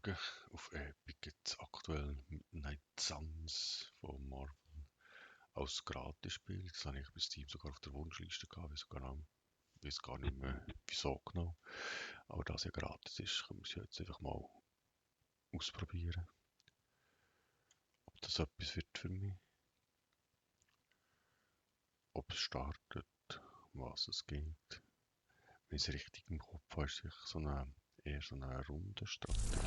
schauen. Auf Epic gibt es aktuell Midnight Suns von Marvel als Gratisspiel. Das habe ich bei Steam sogar auf der Wunschliste gehabt, ich weiß gar nicht mehr wieso genau. Aber da es ja gratis ist, können wir es ja jetzt einfach mal ausprobieren, ob das etwas wird für mich, ob es startet, um was es geht. Wenn ich es richtig im Kopf habe, ist es eher so eine Rundenstrategie.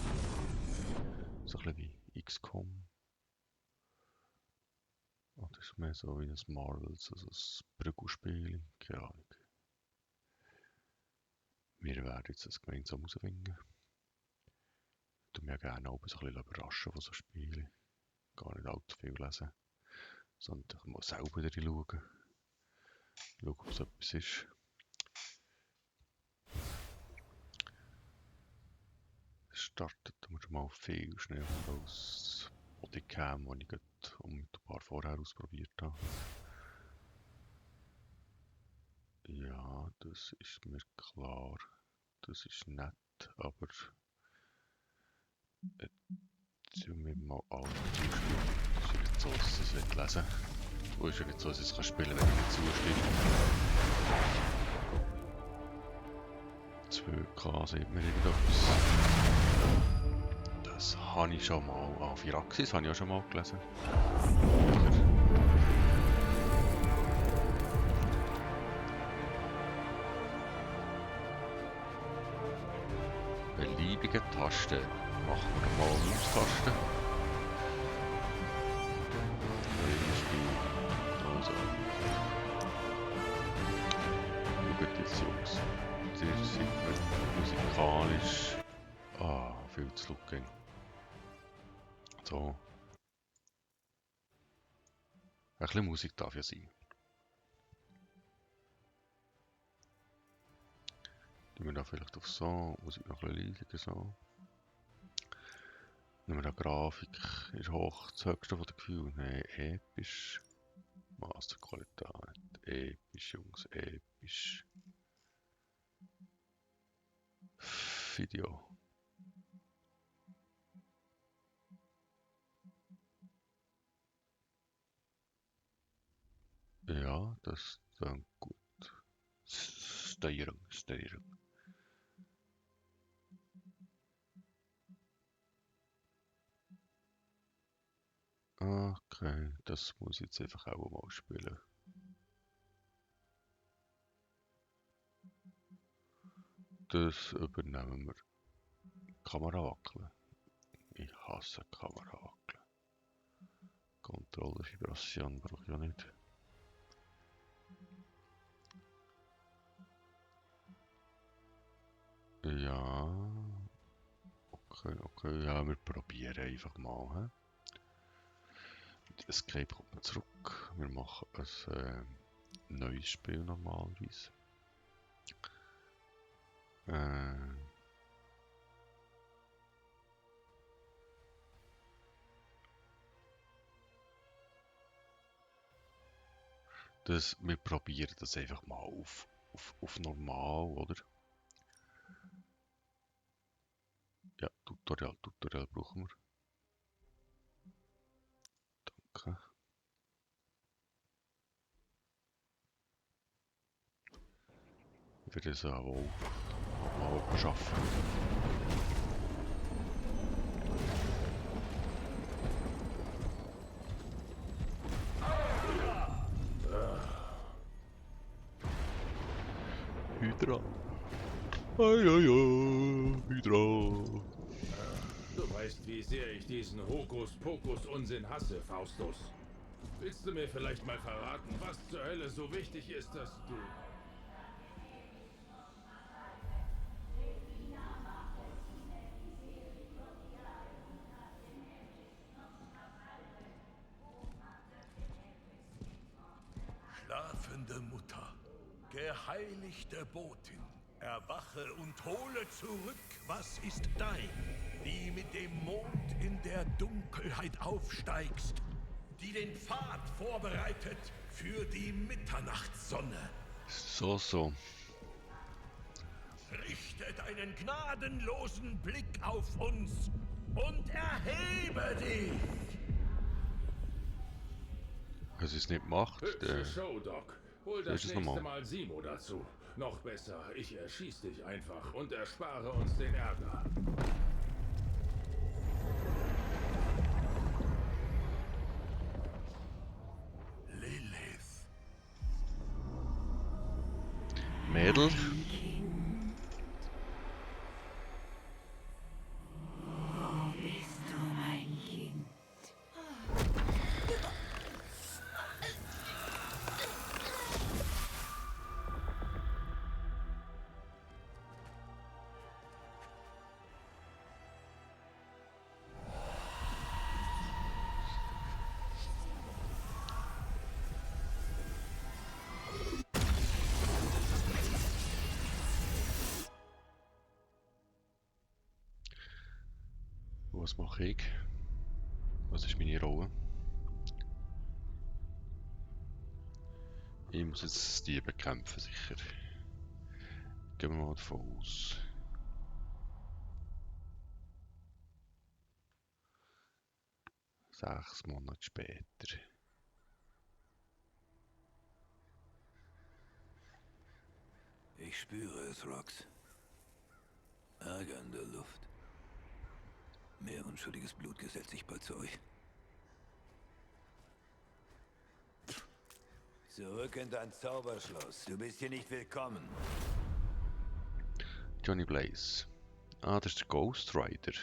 So ein bisschen wie XCOM. Oder ist es mehr so wie ein Marvel, so ein Prügelspiel? Keine Ahnung. Wir werden jetzt das gemeinsam herausfinden. Ich tue mich gerne auch so ein bisschen überraschen von so Spielen. Gar nicht allzu viel lesen, sondern ich muss selber wieder schauen. Schauen, ob es etwas ist. Es startet mal viel schneller als Bodycam, die ich gerade unmittelbar vorher ausprobiert habe. Ja, das ist mir klar. Das ist nett, aber jetzt schauen wir mal an. Das ist ja nicht so, dass ich es lesen will. Wo ist ja nicht so, dass ich es spielen kann, wenn ich nicht zustimme. 2K sieht mir irgendetwas. Das habe ich schon mal. Firaxis habe ich auch schon mal gelesen. Beliebige Taste. Machen wir doch mal eine Maustaste. Also. Schaut jetzt, Jungs. Ihr seid musikalisch. Viel zu looking. So. Ein bisschen Musik darf ja sein. Nehmen wir da vielleicht auf so, Musik noch ein bisschen leiser, so. Nehmen wir da Grafik, ist hoch, das höchste von den Gefühlen. Nein, episch. Masterqualität, episch, Jungs, episch. Video. Ja, das klingt gut. Steuerung. Okay, das muss ich jetzt einfach auch mal spielen. Das übernehmen wir. Kamera wackeln. Ich hasse Kamera wackeln. Kontrolle, Vibration brauche ich ja nicht. Ja. Okay, ja, wir probieren einfach mal. He? Mit Escape kommt man zurück. Wir machen ein neues Spiel normalerweise. Wir probieren das einfach mal auf normal, oder? Ja, Tutorial brauchen wir. Danke. Ich werde es auch mal schaffen. Hydra. Hydra. Du weißt, wie sehr ich diesen Hokuspokus-Unsinn hasse, Faustus. Willst du mir vielleicht mal verraten, was zur Hölle so wichtig ist, dass du... Schlafende Mutter, geheiligte Botin, erwache und hole zurück, was ist dein, die mit dem Mond in der Dunkelheit aufsteigst, die den Pfad vorbereitet für die Mitternachtssonne. So. Richte deinen gnadenlosen Blick auf uns und erhebe dich! Wenn sie es nicht macht, Hübsche dann Show, Doc. Hol so das ist es nächste normal. Mal Simo dazu. Noch besser, ich erschieß dich einfach und erspare uns den Ärger. Lilith. Mädel. Bist du mein Kind? Was mache ich? Was ist meine Rolle? Ich muss jetzt die bekämpfen, sicher. Gehen wir mal davon aus. Sechs Monate später. Ich spüre es, Rox. Ärger in der Luft. Mehr unschuldiges Blut gesellt sich bald zu euch. Zurück in dein Zauberschloss. Du bist hier nicht willkommen. Johnny Blaze. Ah, das ist der Ghost Rider.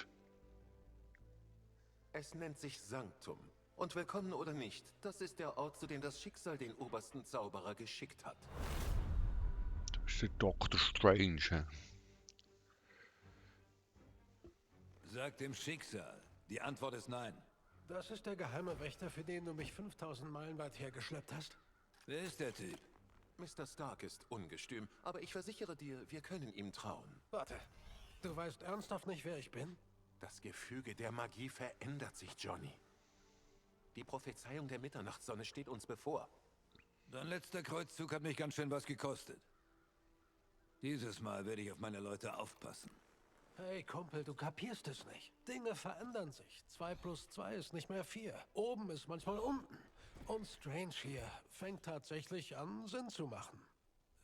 Es nennt sich Sanctum. Und willkommen oder nicht, das ist der Ort, zu dem das Schicksal den obersten Zauberer geschickt hat. Das ist der Dr. Strange. Hä? Sag dem Schicksal. Die Antwort ist nein. Das ist der geheime Wächter, für den du mich 5000 Meilen weit hergeschleppt hast? Wer ist der Typ? Mr. Stark ist ungestüm, aber ich versichere dir, wir können ihm trauen. Warte, du weißt ernsthaft nicht, wer ich bin? Das Gefüge der Magie verändert sich, Johnny. Die Prophezeiung der Mitternachtssonne steht uns bevor. Dein letzter Kreuzzug hat mich ganz schön was gekostet. Dieses Mal werde ich auf meine Leute aufpassen. Hey Kumpel, du kapierst es nicht. Dinge verändern sich. 2 + 2 ist nicht mehr 4. Oben ist manchmal unten. Und Strange hier fängt tatsächlich an, Sinn zu machen.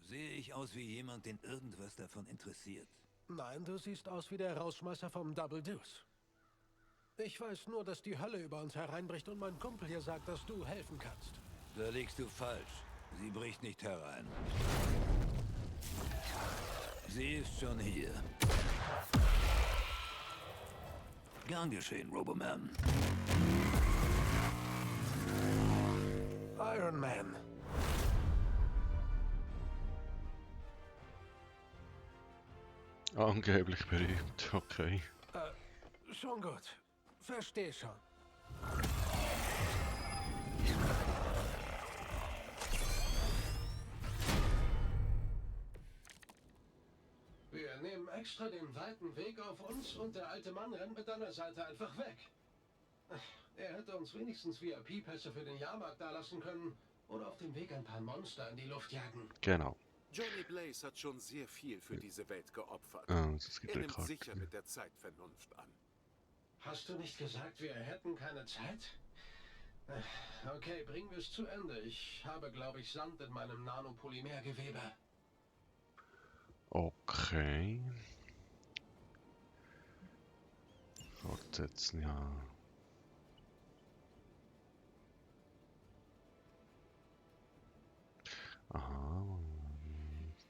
Sehe ich aus wie jemand, den irgendwas davon interessiert? Nein, du siehst aus wie der Rausschmeißer vom Double Deuce. Ich weiß nur, dass die Hölle über uns hereinbricht und mein Kumpel hier sagt, dass du helfen kannst. Da liegst du falsch. Sie bricht nicht herein. Sie ist schon hier. Gern geschehen, Roboman. Iron Man. Angeblich berühmt, okay. Schon gut. Versteh schon. Wir nehmen extra den weiten Weg auf uns und der alte Mann rennt mit deiner Seite einfach weg. Er hätte uns wenigstens VIP-Pässe für den Jahrmarkt dalassen können oder auf dem Weg ein paar Monster in die Luft jagen. Genau. Johnny Blaze hat schon sehr viel für diese Welt geopfert. Das gibt Er eine nimmt Karte. sicher mit der Zeit Vernunft an. Hast du nicht gesagt, wir hätten keine Zeit? Okay, bringen wir es zu Ende. Ich habe, glaube ich, Sand in meinem Nanopolymergewebe. Okay. Fortsetzen, ja. Aha.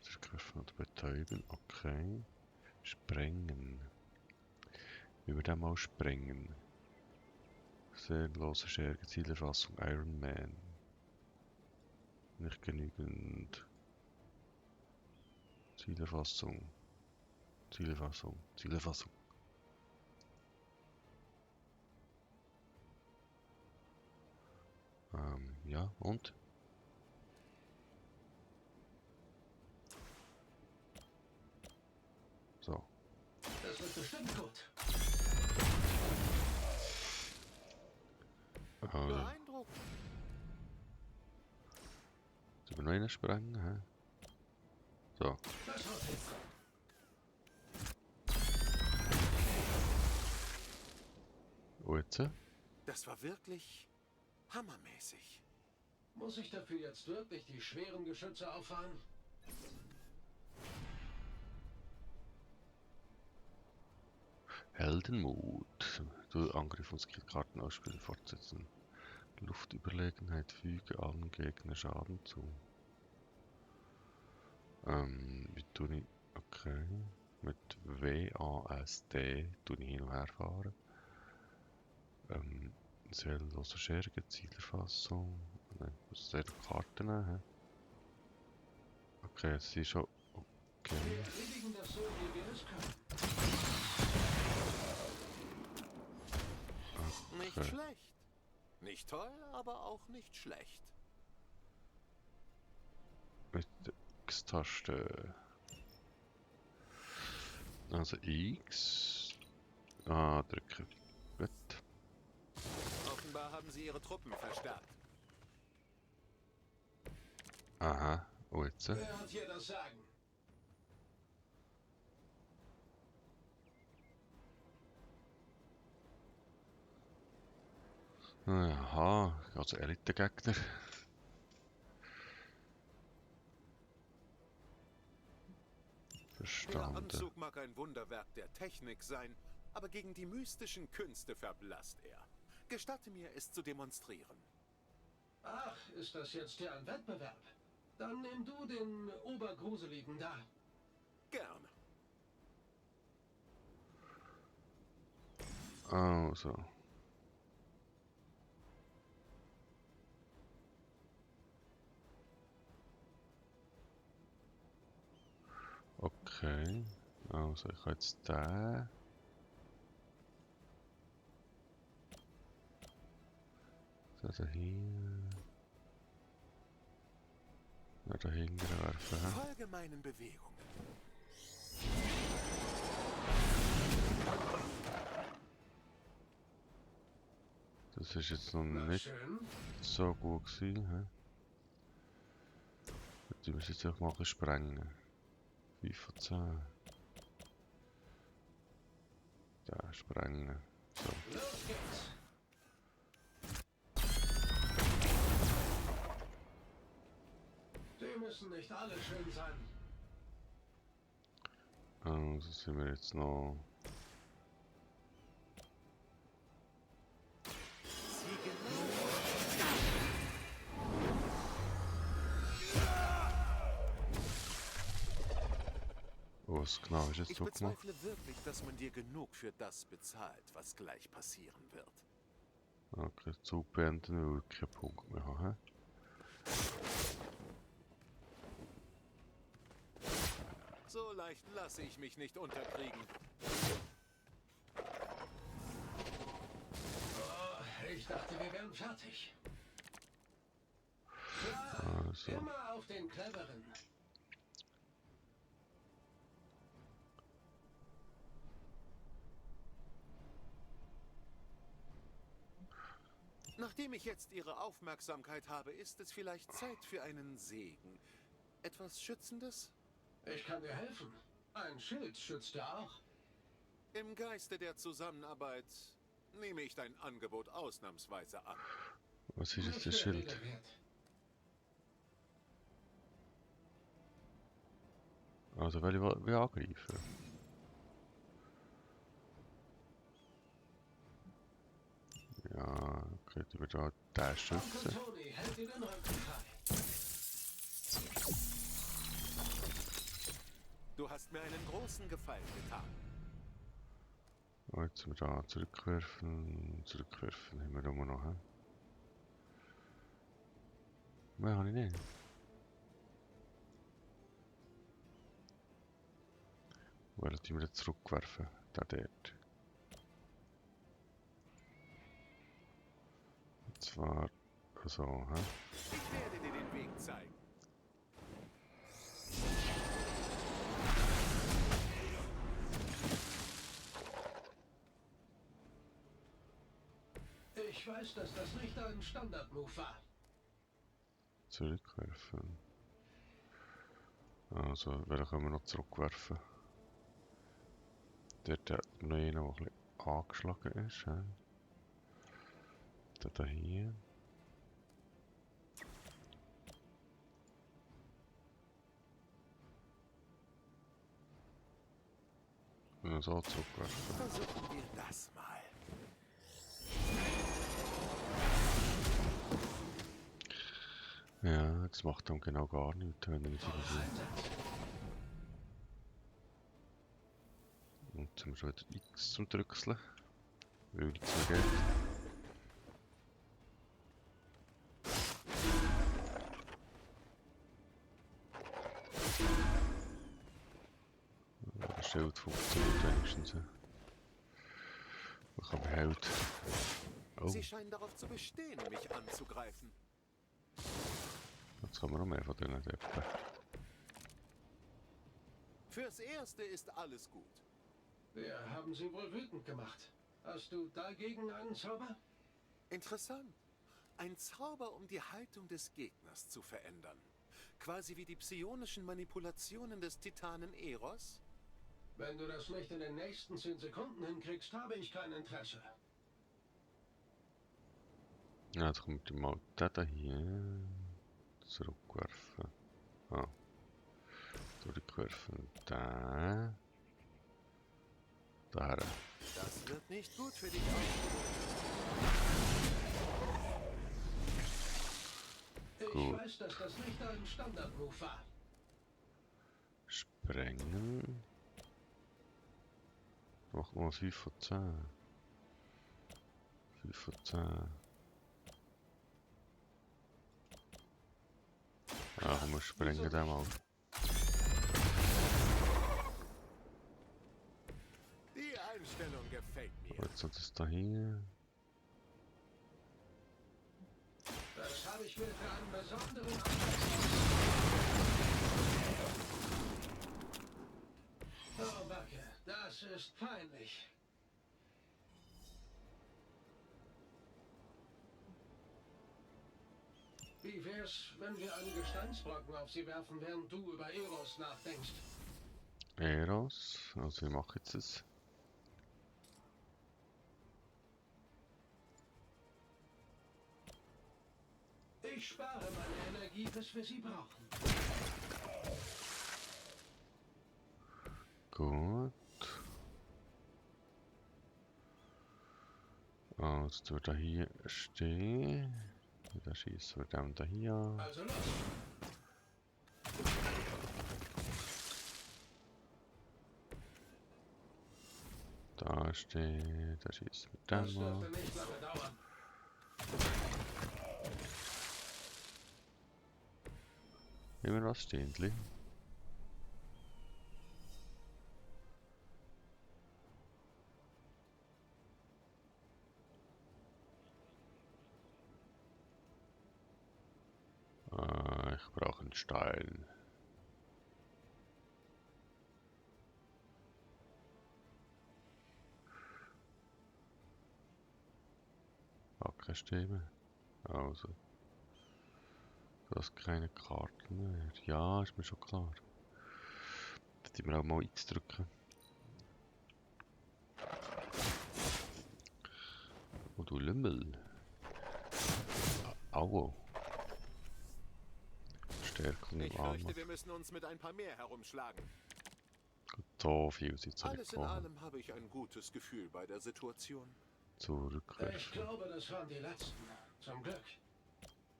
Zergriffen oder betäuben. Okay. Sprengen. Wie wir den mal sprengen. Seelenlose Scherge, Zielerfassung, Iron Man. Nicht genügend. Zielerfassung. Zielerfassung. Zielerfassung. Ja, und? So. Das wird bestimmt gut. Also, Beeindruckend. sollen wir noch einen sprengen? Hä? So. Das haut hin. jetzt? Das war wirklich hammermäßig. Muss ich dafür jetzt wirklich die schweren Geschütze auffahren? Heldenmut. Du Angriff und Skillkarten ausspielen, fortsetzen. Luftüberlegenheit, füge allen Gegnern Schaden zu. Wie tue ich? Okay. Mit WASD tue ich hin und her fahren. Seelenlose Scherge, Zielerfassung. Nein, ich muss selber Karten nehmen. Okay, jetzt ist schon. Okay. Wir erledigen das so, wie wir es können. Nicht schlecht. Nicht toll, aber auch nicht schlecht. Mit der X-Taste. Also X. Drücken. Gut. Offenbar haben sie ihre Truppen verstärkt. Aha. Oh, jetzt. Wer hat hier das Sagen? Aha. Also Elite-Gegner. Ihr Verstanden. Anzug mag ein Wunderwerk der Technik sein, aber gegen die mystischen Künste verblasst er. Gestatte mir, es zu demonstrieren. Ach, ist das jetzt hier ein Wettbewerb? Dann nimm du den Obergruseligen da. Gerne. Also. Okay. Also ich habe jetzt den. So, hier. Ja, dahinter werfen. Hä? Folge meinen Bewegungen. Das ist jetzt noch Na nicht schön. so gut gewesen. Hä? Die müssen jetzt auch mal ein bisschen sprengen. 5 von 10. Da, sprengen. So. Los geht's. Sie müssen nicht alle schön sein. Also sind wir jetzt noch. Was genau ist jetzt Ich so gemacht? bezweifle wirklich, dass man dir genug für das bezahlt, was gleich passieren wird. Okay, zu beenden, weil wir keinen Punkt mehr haben. So leicht lasse ich mich nicht unterkriegen. Oh, ich dachte, wir wären fertig. Ja, Also. immer auf den Cleveren. Nachdem ich jetzt Ihre Aufmerksamkeit habe, ist es vielleicht Zeit für einen Segen. Etwas Schützendes? Ich kann dir helfen. Ein Schild schützt ja auch. Im Geiste der Zusammenarbeit nehme ich dein Angebot ausnahmsweise an. Was ist jetzt Nicht das der Schild? Rede wert. Also will ich angreifen? Ja, okay, wir da den Onkel schützen. Tony hält dir den Rücken frei. Du hast mir einen großen Gefallen getan. Oh, jetzt sind wir da zurückwerfen. Zurückwerfen haben wir immer noch. He? Mehr habe ich nicht. Wollen wir wieder zurückwerfen? Da dort. Und zwar so, hä? Ich werde dir den Weg zeigen. Ich weiß, dass das nicht ein Standard-Move war. Zurückwerfen. Also, welchen können wir noch zurückwerfen? Dort hat noch einer, der ein bisschen angeschlagen ist. He? Da hier. Und so zurückwerfen. Versuchen wir das mal. Ja, das macht dann genau gar nichts, wenn er nicht irgendwie... Und jetzt haben wir schon wieder X zum Drückseln. Weil nichts mehr geht. Das Schild funktioniert wenigstens. Man kann behält. Oh, Sie scheinen darauf zu bestehen, mich anzugreifen. jetzt haben wir noch mehr von denen Deppen. Fürs Erste ist alles gut. Wir haben sie wohl wütend gemacht. Hast du dagegen einen Zauber? Interessant. Ein Zauber, um die Haltung des Gegners zu verändern. Quasi wie die psionischen Manipulationen des Titanen Eros. Wenn du das nicht in den nächsten 10 Sekunden hinkriegst, habe ich kein Interesse. Ja, jetzt kommt die mal da hier zurückwerfen. Ah. Zurückwerfen. Da. Da. Das wird nicht gut für dich ausgehen. Ich Gut. weiß, dass das nicht ein Standard-Move war. Sprengen. Macht mal 5 von 10. 5 von 10. Ja, komm, wir sprengen den mal. Die Einstellung gefällt mir. Jetzt hat es da hier. Das habe ich mir für einen besonderen Anlass. Oh, Backe, das ist peinlich. Wie wär's, wenn wir einen Gesteinsbrocken auf sie werfen, während du über Eros nachdenkst? Eros. Also, ich mache jetzt es. Ich spare meine Energie, bis wir sie brauchen. Gut. Also, tun wir da hier stehen. Da schießen wir dann da hier an. Also los. Da stehen. Da schießen wir Das dann mal. dürfte nicht lange dauern. Immer was Stehendli. Ich brauche einen Stein. Keine Stäbe. Also. Du hast keine Karten mehr. Ja, ist mir schon klar. Da hätte ich mir auch mal X drücken. Oh, du Lümmel. Aua. Stärkung Ich im Arm. fürchte, wir müssen uns mit ein paar mehr herumschlagen. So viel sind sie nicht Alles in gemacht. allem habe ich ein gutes Gefühl bei der Situation. Ich Zurückwerfen. glaube, das waren die letzten. Zum Glück.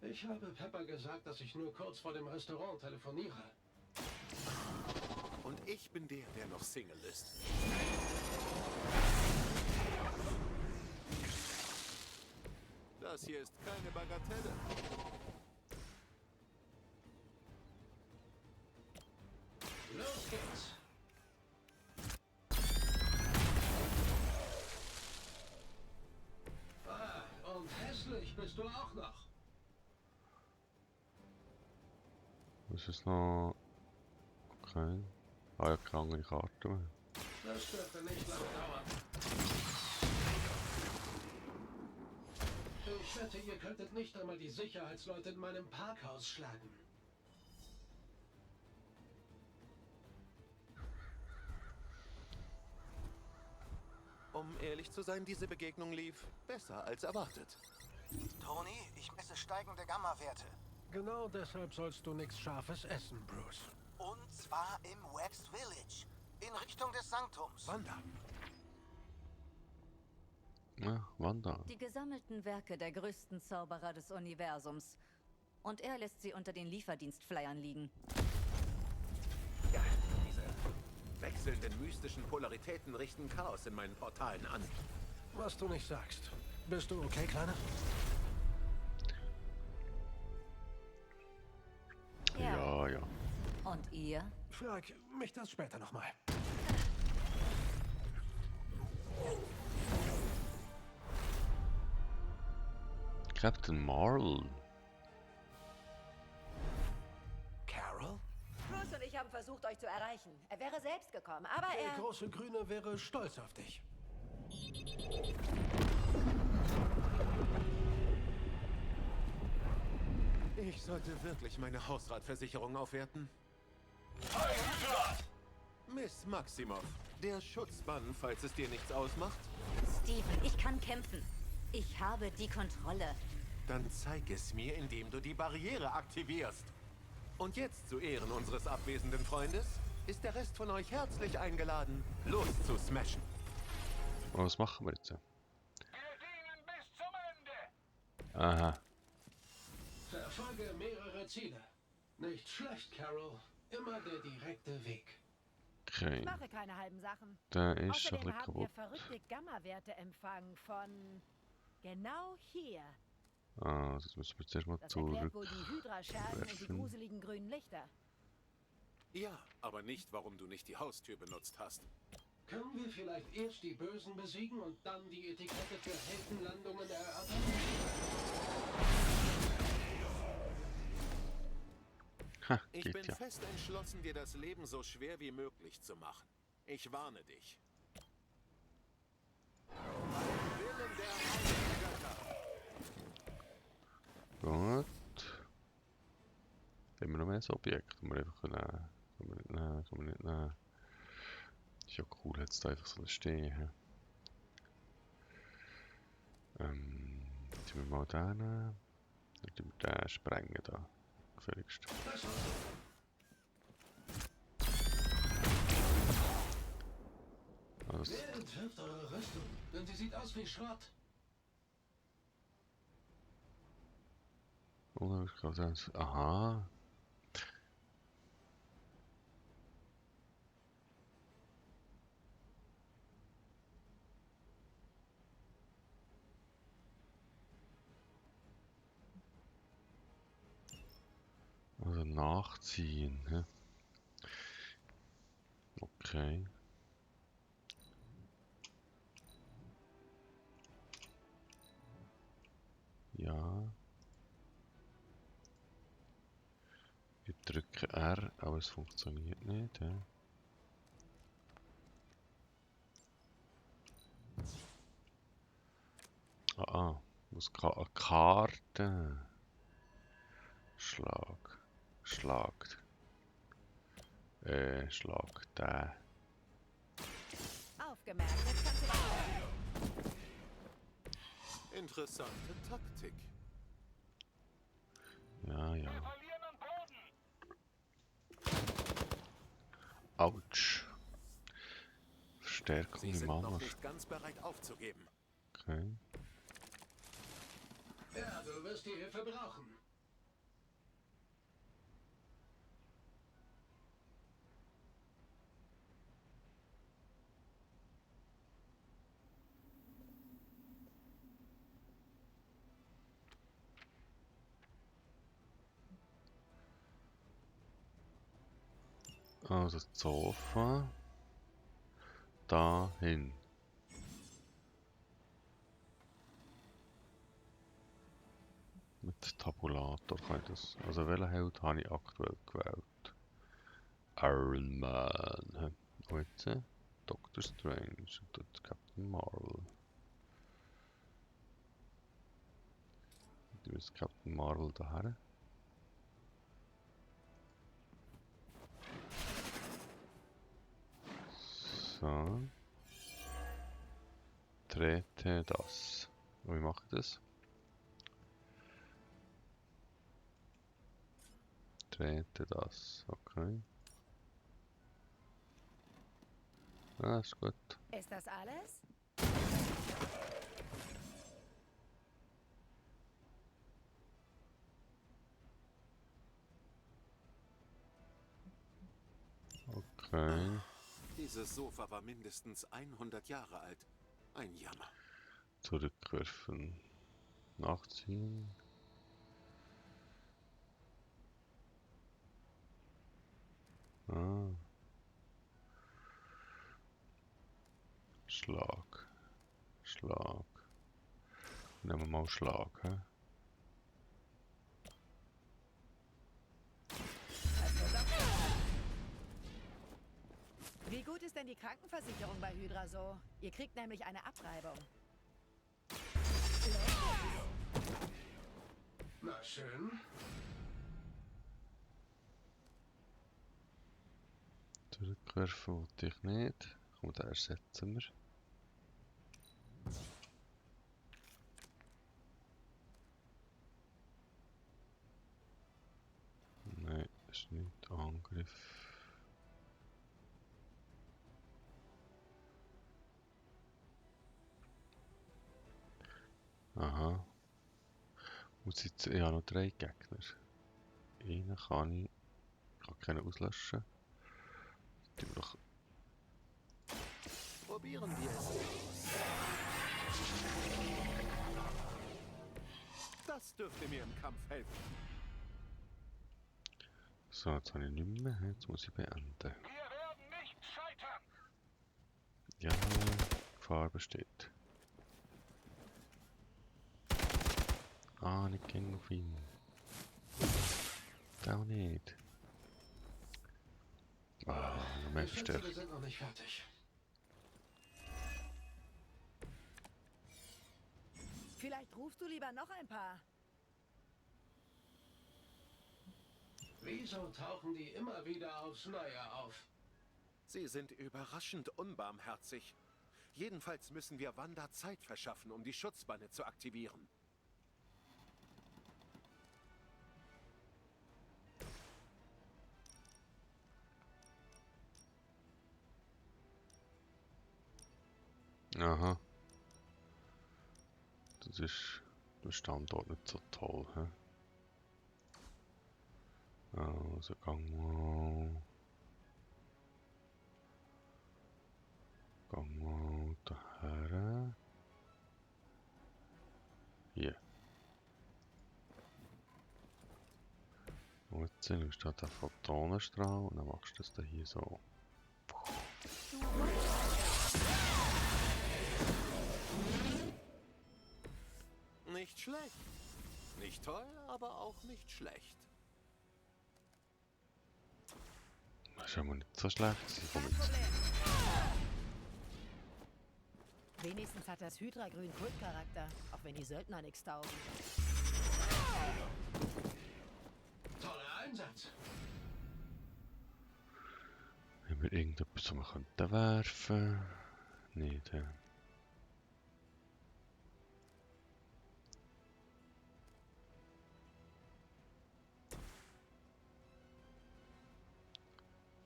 Ich habe Pepper gesagt, dass ich nur kurz vor dem Restaurant telefoniere. Und ich bin der, der noch Single ist. Das hier ist keine Bagatelle. Los geht's. Und hässlich bist du auch noch. Was ist noch? Okay. Ah ja, keine andere Karte mehr. Das dürfte nicht lange dauern. Ich wette, ihr könntet nicht einmal die Sicherheitsleute in meinem Parkhaus schlagen. Um ehrlich zu sein, diese Begegnung lief besser als erwartet. Tony, ich messe steigende Gamma-Werte. Genau deshalb sollst du nichts Scharfes essen, Bruce. Und zwar im West Village. In Richtung des Sanktums. Wanda. Ja, Wanda. Die gesammelten Werke der größten Zauberer des Universums. Und er lässt sie unter den Lieferdienstflyern liegen. Ja, diese wechselnden mystischen Polaritäten richten Chaos in meinen Portalen an. Was du nicht sagst. Bist du okay, Kleiner? Ja, ja. Und ihr? Frag mich das später nochmal. Captain Marvel. Carol? Bruce und ich haben versucht, euch zu erreichen. Er wäre selbst gekommen, aber Der er... große Grüne wäre stolz auf dich. Ich sollte wirklich meine Hausratversicherung aufwerten. Miss Maximoff, der Schutzbann, falls es dir nichts ausmacht. Steven, ich kann kämpfen. Ich habe die Kontrolle. Dann zeig es mir, indem du die Barriere aktivierst. Und jetzt, zu Ehren unseres abwesenden Freundes, ist der Rest von euch herzlich eingeladen, los zu smashen. Und was machen wir jetzt? Wir dienen bis zum Ende. Aha. Verfolge mehrere Ziele. Nicht schlecht, Carol. Immer der direkte Weg. Okay. Ich mache keine halben Sachen. Der ist ein Außerdem bisschen haben wir kaputt. verrückte Gamma-Werte empfangen von... genau hier. Ah, das müssen wir zuerst mal Das erklärt zurück. wohl die Hydra-Schergen und die werfen. gruseligen grünen Lichter. Ja, aber nicht, warum du nicht die Haustür benutzt hast. Können wir vielleicht erst die Bösen besiegen und dann die Etikette für Heldenlandungen erörtern? Ha, Ich geht bin ja. fest entschlossen, dir das Leben so schwer wie möglich zu machen. Ich warne dich. Willen der heiligen Götter. Gut. Haben wir noch mehr so Objekte, die wir einfach nehmen können wir nicht nehmen, können wir nicht nehmen. Ist ja cool, jetzt da einfach so stehen. Hä? Tun wir mal den nehmen. Dann tun wir den sprengen da. Gefälligst. Also, Wer entwirft eure Rüstung? Denn sie sieht aus wie Schrott. aha. Also nachziehen. Hä? Okay. Ja. Ich drücke R, aber es funktioniert nicht. Hä? Muss eine Karte. Schlag. Schlag den. Aufgemerkt, jetzt kannst du weiter. Interessante Taktik. Ja, ja. Wir verlieren an Boden. Autsch. Verstärkung Sie im sind noch Mann. nicht ganz bereit aufzugeben. Okay. Ja, du wirst die Hilfe brauchen. Also das Sofa. Dahin. Mit Tabulator kann ich das. Also welchen Held habe ich aktuell gewählt? Iron Man. Und jetzt Doctor Strange und dort Captain Marvel. Du bist Captain Marvel daher. So. Trete das. Und wie mache ich das? trete das. Okay. Ah, ist gut. Ist das alles? Okay. Dieses Sofa war mindestens 100 Jahre alt. Ein Jammer. Zurückwerfen. Nachziehen. Ah. Schlag. Schlag. Nehmen wir mal Schlag, hä? Wie gut ist denn die Krankenversicherung bei Hydra so? Ihr kriegt nämlich eine Abreibung. Na schön. Zurückwerfen wollte ich nicht. Komm, den ersetzen wir. Nein, das ist nicht Angriff. Aha. Muss jetzt, ich habe noch 3 Gegner. Einen kann keinen auslöschen. Die noch. Probieren wir es. Das dürfte mir im Kampf helfen. So, jetzt habe ich nicht mehr. Jetzt muss ich beenden. Wir werden nicht scheitern. Ja, Gefahr besteht. Ah, nicht gegen auf ihn. Da auch nicht. Ah, noch mehr Ich schätze, verstärkt. wir sind noch nicht fertig. Vielleicht rufst du lieber noch ein paar. Wieso tauchen die immer wieder aufs Neue auf? Sie sind überraschend unbarmherzig. Jedenfalls müssen wir Wanda Zeit verschaffen, um die Schutzbanne zu aktivieren. Aha. Das ist der Standort nicht so toll, hä? Also gang mal. Gang mal daher. Hier. Und jetzt nimmst du den Photonenstrahl und dann machst du das da hier so. Nicht schlecht. Nicht toll, aber auch nicht schlecht. Das ist ja mal nicht so schlecht. Kein Problem. Wenigstens hat das Hydra-Grün Kultcharakter, auch wenn die Söldner nichts taugen. Toller Einsatz. Haben wir irgendetwas, was wir könnten werfen? Nicht, hä?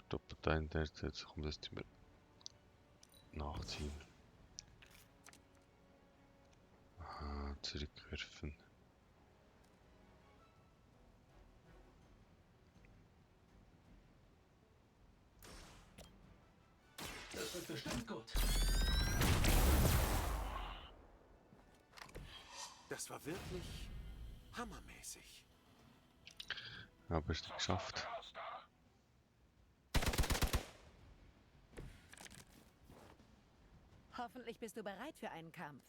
Doppelt ein, der jetzt kommt das wir nachziehen. Aha, zurückwerfen. Das wird bestimmt gut. Das war wirklich hammermäßig. Aber es ist geschafft. Hoffentlich bist du bereit für einen Kampf.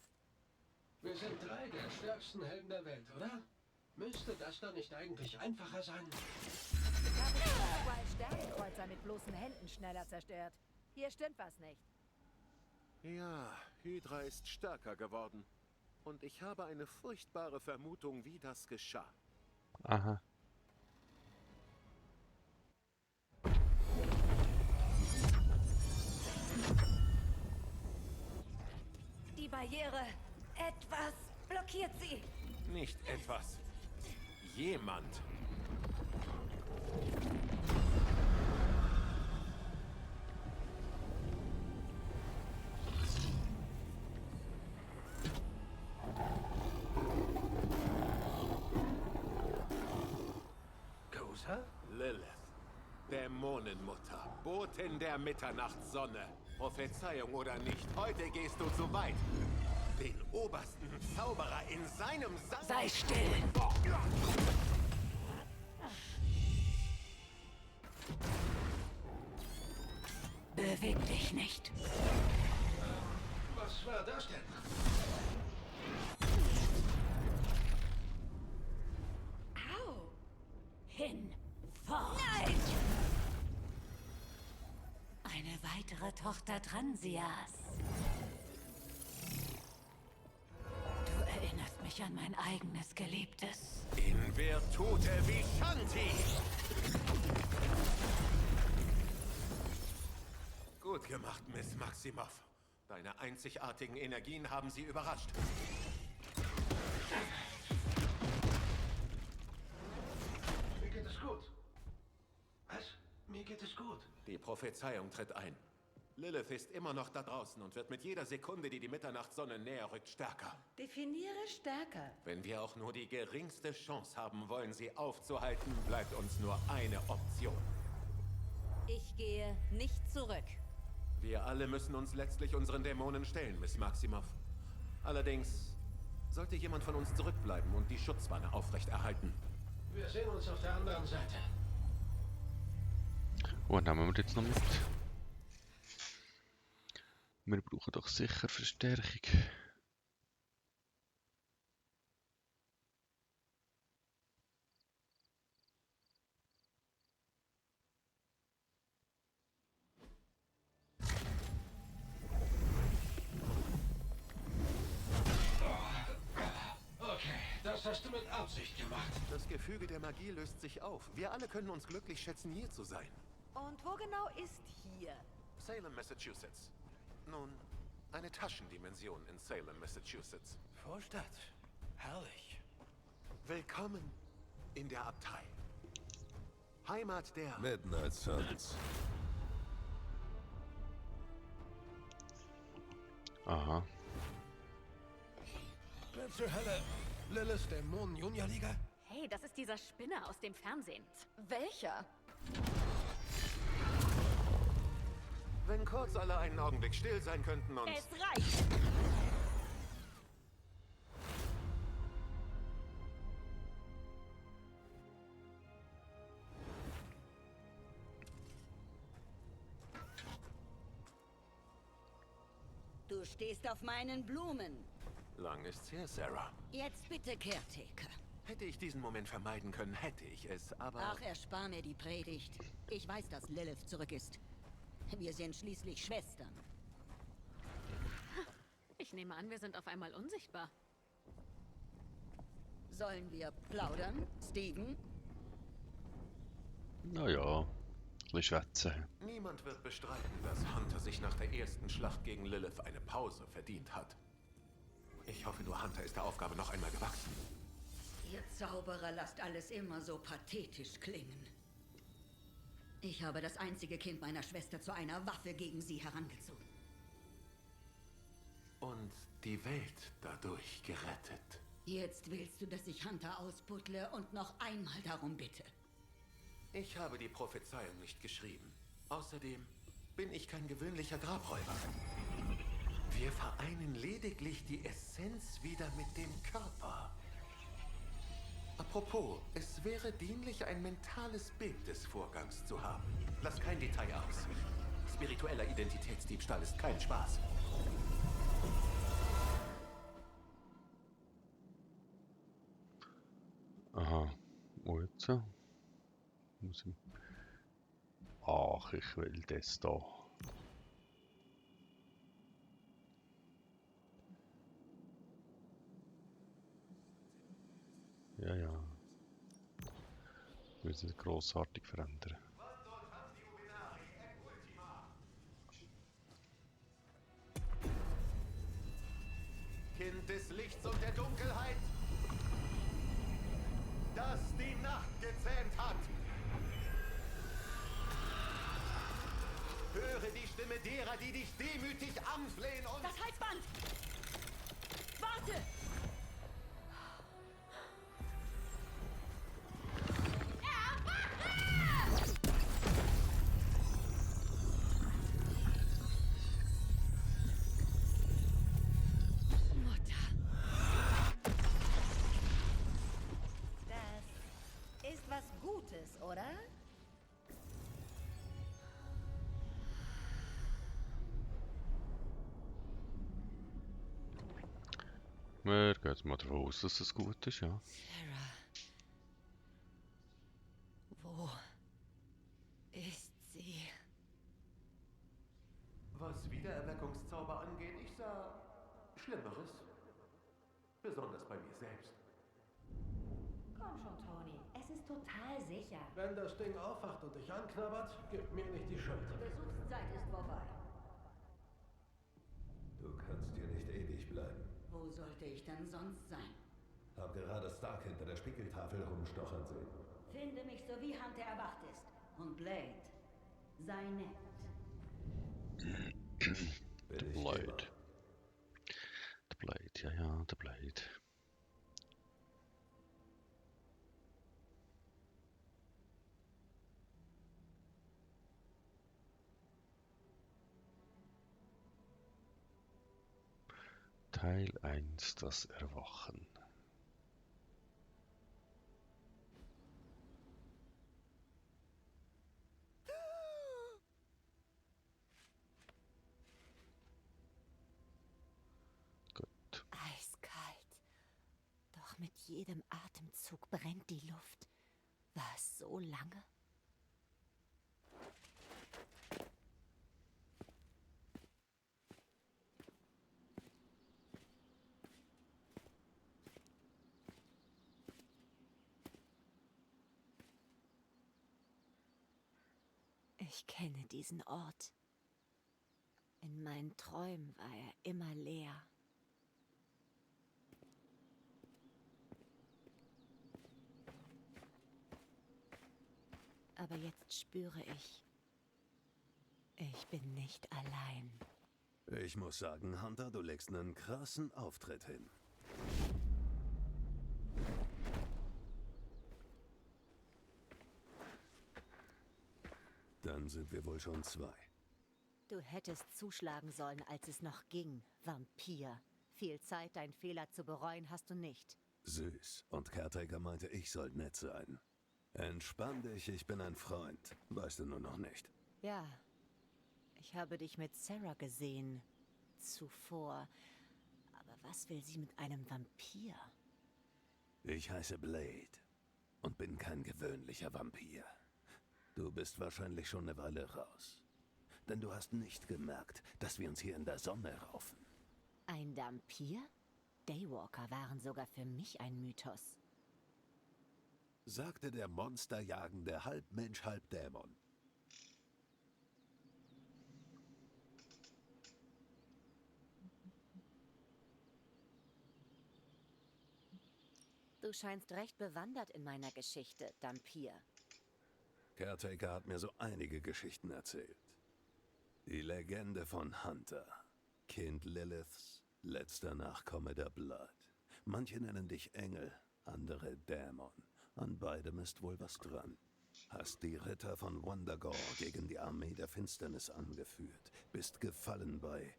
Wir sind 3 der stärksten Helden der Welt, oder? Müsste das dann nicht eigentlich einfacher sein? Ich habe zwei Sternenkreuzer mit bloßen Händen schneller zerstört. Hier stimmt was nicht. Ja, Hydra ist stärker geworden. Und ich habe eine furchtbare Vermutung, wie das geschah. Aha. Die Barriere. Etwas blockiert sie. Nicht etwas. Jemand. Dämonenmutter, Botin der Mitternachtssonne. Prophezeiung oder nicht, heute gehst du zu weit. Den obersten Zauberer in seinem Sang... Sei still! Beweg dich nicht. Was war das denn? Au! Hinfort! Nein! Eine weitere Tochter Transias. Du erinnerst mich an mein eigenes Geliebtes. In Virtute Vishanti! Gut gemacht, Miss Maximoff. Deine einzigartigen Energien haben sie überrascht. Mir geht es gut. Was? Mir geht es gut. Die Prophezeiung tritt ein. Lilith ist immer noch da draußen und wird mit jeder Sekunde, die die Mitternachtssonne näher rückt, stärker. Definiere stärker. Wenn wir auch nur die geringste Chance haben wollen, sie aufzuhalten, bleibt uns nur eine Option. Ich gehe nicht zurück. Wir alle müssen uns letztlich unseren Dämonen stellen, Miss Maximoff. Allerdings sollte jemand von uns zurückbleiben und die Schutzwanne aufrechterhalten. Wir sehen uns auf der anderen Seite. Was nehmen wir jetzt noch mit? Wir brauchen doch sicher Verstärkung. Okay, das hast du mit Absicht gemacht. Das Gefüge der Magie löst sich auf. Wir alle können uns glücklich schätzen, hier zu sein. Und wo genau ist hier? Salem, Massachusetts. Nun, eine Taschendimension in Salem, Massachusetts. Vorstadt. Herrlich. Willkommen in der Abtei. Heimat der... Midnight Suns. Aha. Wer zur Hölle? Lilith Dämonen-Juniorliga? Hey, das ist dieser Spinner aus dem Fernsehen. Welcher? Wenn kurz alle einen Augenblick still sein könnten und... Es reicht! Du stehst auf meinen Blumen. Lang ist's her, Sarah. Jetzt bitte, Caretaker. Hätte ich diesen Moment vermeiden können, hätte ich es, aber... Ach, erspar mir die Predigt. Ich weiß, dass Lilith zurück ist. Wir sind schließlich Schwestern. Ich nehme an, wir sind auf einmal unsichtbar. Sollen wir plaudern, Steven? Naja, ein bisschen schwätzen. Niemand wird bestreiten, dass Hunter sich nach der ersten Schlacht gegen Lilith eine Pause verdient hat. Ich hoffe nur, Hunter ist der Aufgabe noch einmal gewachsen. Ihr Zauberer lasst alles immer so pathetisch klingen. Ich habe das einzige Kind meiner Schwester zu einer Waffe gegen sie herangezogen. Und die Welt dadurch gerettet. Jetzt willst du, dass ich Hunter ausbuttle und noch einmal darum bitte. Ich habe die Prophezeiung nicht geschrieben. Außerdem bin ich kein gewöhnlicher Grabräuber. Wir vereinen lediglich die Essenz wieder mit dem Körper. Apropos, es wäre dienlich, ein mentales Bild des Vorgangs zu haben. Lass kein Detail aus. Spiritueller Identitätsdiebstahl ist kein Spaß. Aha, wo jetzt? Muss ich... Ach, ich will das da. Ja, ja. Wir müssen es grossartig verändern. Kind des Lichts und der Dunkelheit, das die Nacht gezähmt hat. Höre die Stimme derer, die dich demütig anflehen und... Das Halsband! Warte! Wir gehen jetzt mal davon aus, dass es gut ist, ja. Sarah. Wo ist sie? Was Wiedererweckungszauber angeht, ich sah Schlimmeres. Besonders bei mir selbst. Komm schon, Tony. Es ist total sicher. Wenn das Ding aufwacht und dich anknabbert, gib mir nicht die Schuld. Die Besuchszeit ist vorbei. Du kannst hier nicht ewig bleiben. Wo sollte ich denn sonst sein? Hab gerade Stark hinter der Spiegeltafel rumstochern sehen. Finde mich so wie Hunter erwacht ist. Und Blade, sei nett. Der Blade. Der Blade, ja, der Blade. Teil 1, das Erwachen. Eiskalt. Doch mit jedem Atemzug brennt die Luft. War es so lange? Ich kenne diesen Ort. In meinen Träumen war er immer leer. Aber jetzt spüre ich bin nicht allein. Ich muss sagen, Hunter, du legst einen krassen Auftritt hin. Dann sind wir wohl schon zwei. Du hättest zuschlagen sollen, als es noch ging, Vampir. Viel Zeit, deinen Fehler zu bereuen, hast du nicht. Süß. Und Caretaker meinte, ich soll nett sein. Entspann dich, ich bin ein Freund. Weißt du nur noch nicht. Ja, ich habe dich mit Sarah gesehen. Zuvor. Aber was will sie mit einem Vampir? Ich heiße Blade und bin kein gewöhnlicher Vampir. Du bist wahrscheinlich schon eine Weile raus. Denn du hast nicht gemerkt, dass wir uns hier in der Sonne raufen. Ein Vampir? Daywalker waren sogar für mich ein Mythos. Sagte der monsterjagende Halbmensch, Halbdämon. Du scheinst recht bewandert in meiner Geschichte, Vampir. Caretaker hat mir so einige Geschichten erzählt. Die Legende von Hunter. Kind Liliths, letzter Nachkomme der Blood. Manche nennen dich Engel, andere Dämon. An beidem ist wohl was dran. Hast die Ritter von Wundagore gegen die Armee der Finsternis angeführt. Bist gefallen bei...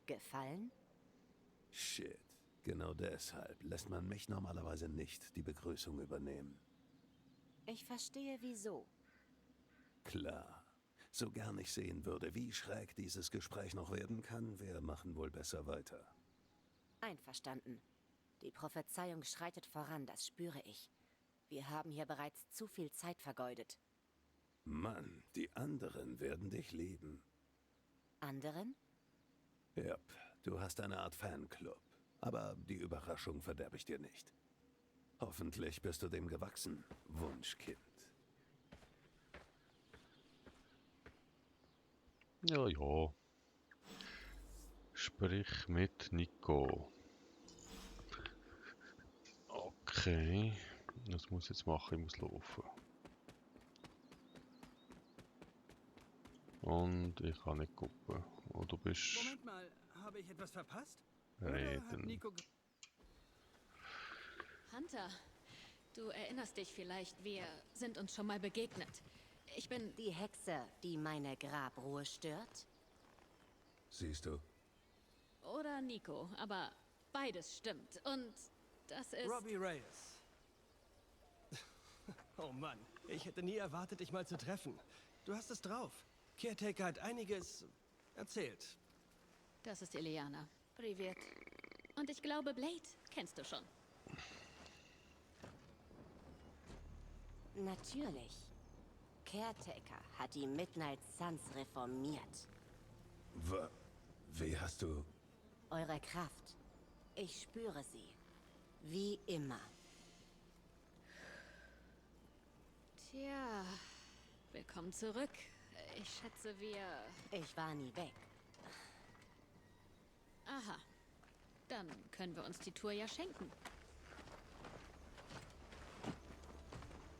Gefallen? Shit. Genau deshalb lässt man mich normalerweise nicht die Begrüßung übernehmen. Ich verstehe, wieso. Klar. So gern ich sehen würde, wie schräg dieses Gespräch noch werden kann, wir machen wohl besser weiter. Einverstanden. Die Prophezeiung schreitet voran, das spüre ich. Wir haben hier bereits zu viel Zeit vergeudet. Mann, die anderen werden dich lieben. Anderen? Yep, du hast eine Art Fanclub. Aber die Überraschung verderbe ich dir nicht. Hoffentlich bist du dem gewachsen, Wunschkind. Ja, ja. Sprich mit Nico. Okay. Was muss ich jetzt machen? Ich muss laufen. Und ich kann nicht gucken. Oh, du bist... Moment mal, habe ich etwas verpasst? Reden. Hunter, du erinnerst dich vielleicht, wir sind uns schon mal begegnet. Ich bin... Die Hexe, die meine Grabruhe stört? Siehst du? Oder Nico, aber beides stimmt. Und das ist... Robbie Reyes. Oh Mann, ich hätte nie erwartet, dich mal zu treffen. Du hast es drauf. Caretaker hat einiges erzählt. Das ist Ileana. Privet. Und ich glaube, Blade kennst du schon. Natürlich. Caretaker hat die Midnight Suns reformiert. Wie hast du... Eure Kraft. Ich spüre sie. Wie immer. Tja, willkommen zurück. Ich schätze, Ich war nie weg. Aha. Dann können wir uns die Tour ja schenken.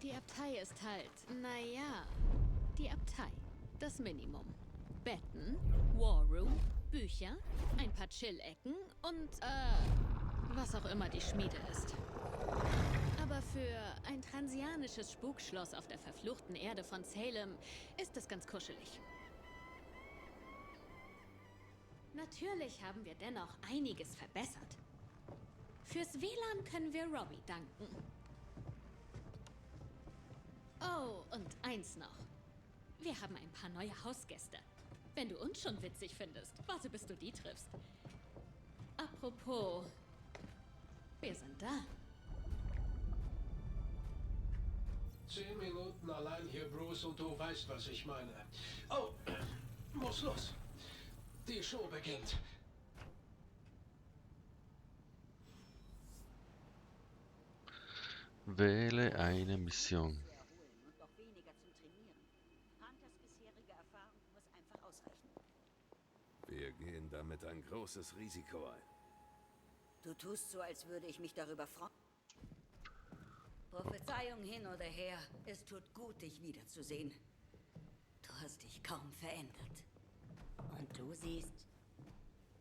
Die Abtei ist halt, naja, die Abtei. Das Minimum. Betten, Warroom, Bücher, ein paar Chill-Ecken und, was auch immer die Schmiede ist. Aber für ein transianisches Spukschloss auf der verfluchten Erde von Salem ist es ganz kuschelig. Natürlich haben wir dennoch einiges verbessert. Fürs WLAN können wir Robbie danken. Oh, und eins noch. Wir haben ein paar neue Hausgäste. Wenn du uns schon witzig findest, warte, bis du die triffst. Apropos, wir sind da. 10 Minuten allein hier, Bruce, und du weißt, was ich meine. Oh, muss los. Die Show beginnt. Wähle eine Mission. Und noch weniger zum Trainieren. Hunters bisherige Erfahrung muss einfach ausreichen. Wir gehen damit ein großes Risiko ein. Du tust so, als würde ich mich darüber freuen. Prophezeiung hin oder her, es tut gut, dich wiederzusehen. Du hast dich kaum verändert. Und du siehst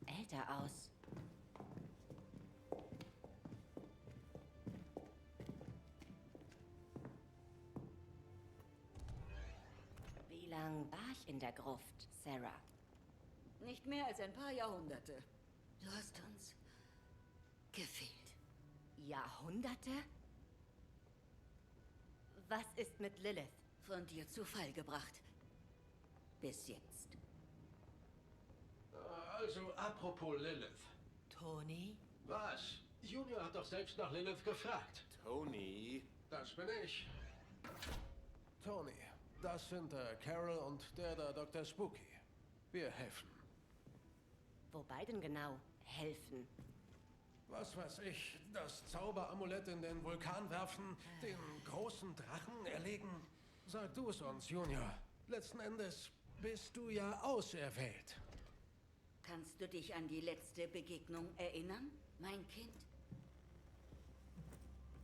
älter aus. Wie lang war ich in der Gruft, Sarah? Nicht mehr als ein paar Jahrhunderte. Du hast uns gefehlt. Jahrhunderte? Was ist mit Lilith? Von dir zu Fall gebracht. Bis jetzt. Also, apropos Lilith. Tony? Was? Junior hat doch selbst nach Lilith gefragt. Tony. Das bin ich. Tony, das sind Carol und der Dr. Spooky. Wir helfen. Wobei denn genau helfen? Was weiß ich, das Zauberamulett in den Vulkan werfen, den großen Drachen erlegen. Sag du es uns, Junior. Letzten Endes bist du ja auserwählt. Kannst du dich an die letzte Begegnung erinnern, mein Kind?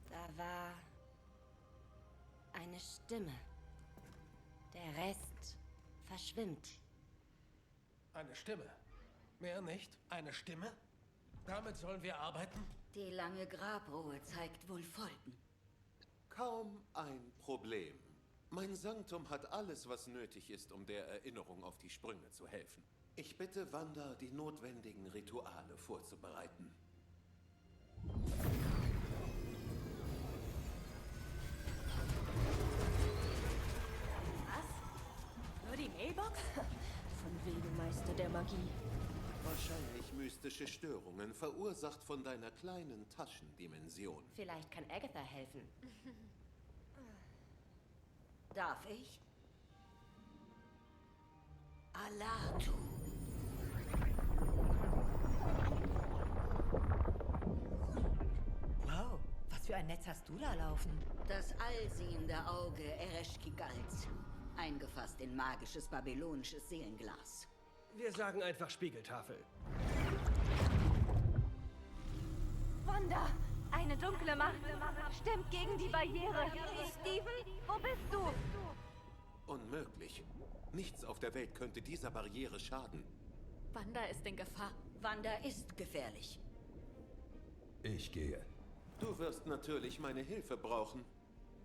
Da war eine Stimme. Der Rest verschwimmt. Eine Stimme. Mehr nicht? Eine Stimme? Damit sollen wir arbeiten? Die lange Grabruhe zeigt wohl Folgen. Kaum ein Problem. Mein Sanktum hat alles, was nötig ist, um der Erinnerung auf die Sprünge zu helfen. Ich bitte Wanda, die notwendigen Rituale vorzubereiten. Was? Nur die Mailbox? Von wegen Meister der Magie. Wahrscheinlich mystische Störungen, verursacht von deiner kleinen Taschendimension. Vielleicht kann Agatha helfen. Darf ich? Alatu. Wow, was für ein Netz hast du da laufen? Das allsehende Auge Ereshkigal's. Eingefasst in magisches babylonisches Seelenglas. Wir sagen einfach Spiegeltafel. Wanda! Eine dunkle Macht stimmt gegen die Barriere. Steven, wo bist du? Unmöglich. Nichts auf der Welt könnte dieser Barriere schaden. Wanda ist in Gefahr. Wanda ist gefährlich. Ich gehe. Du wirst natürlich meine Hilfe brauchen.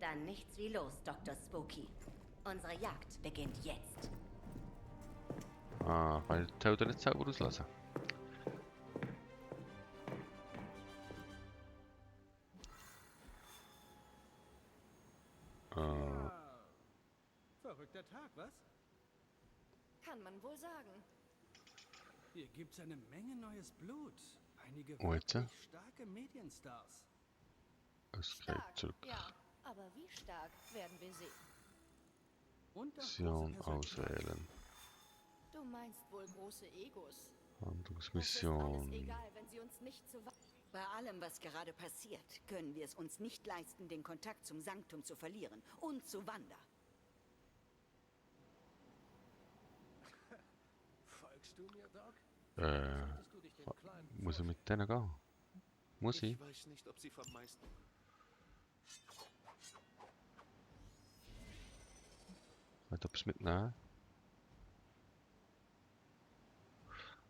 Dann nichts wie los, Dr. Spooky. Unsere Jagd beginnt jetzt. Ah, kann ich Teil nicht selber auslösen? Verrückter Tag, was? Kann man wohl sagen. Hier gibt's eine Menge neues Blut. Einige Und jetzt? wirklich starke Medienstars. Escape zurück. Ja, aber wie stark werden wir sehen? Mission auswählen. Du meinst wohl große Egos. Handlungsmission. Egal, wenn sie uns nicht zu Bei allem, was gerade passiert, können wir es uns nicht leisten, den Kontakt zum Sanktum zu verlieren. Und zu Wanda. Folgst du mir, Doc? Muss ich mit denen gehen? Muss ich? Ich weiß nicht, ob sie vom meisten... Kann ich etwas mitnehmen?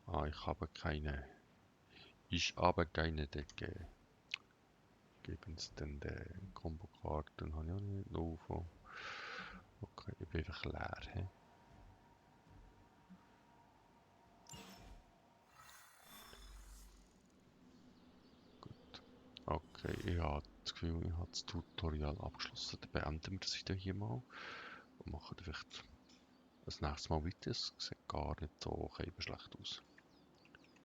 Ah, ich habe keine. Ich habe keine Decke. Geben Sie denn die Kombokarten? Habe ich auch nicht. UFO. Okay, ich bin einfach leer. He? Gut. Okay, ich habe das Gefühl, ich habe das Tutorial abgeschlossen. Dann beenden wir das Video hier mal. Und machen vielleicht das nächste Mal weiter. Es sieht gar nicht so schlecht aus.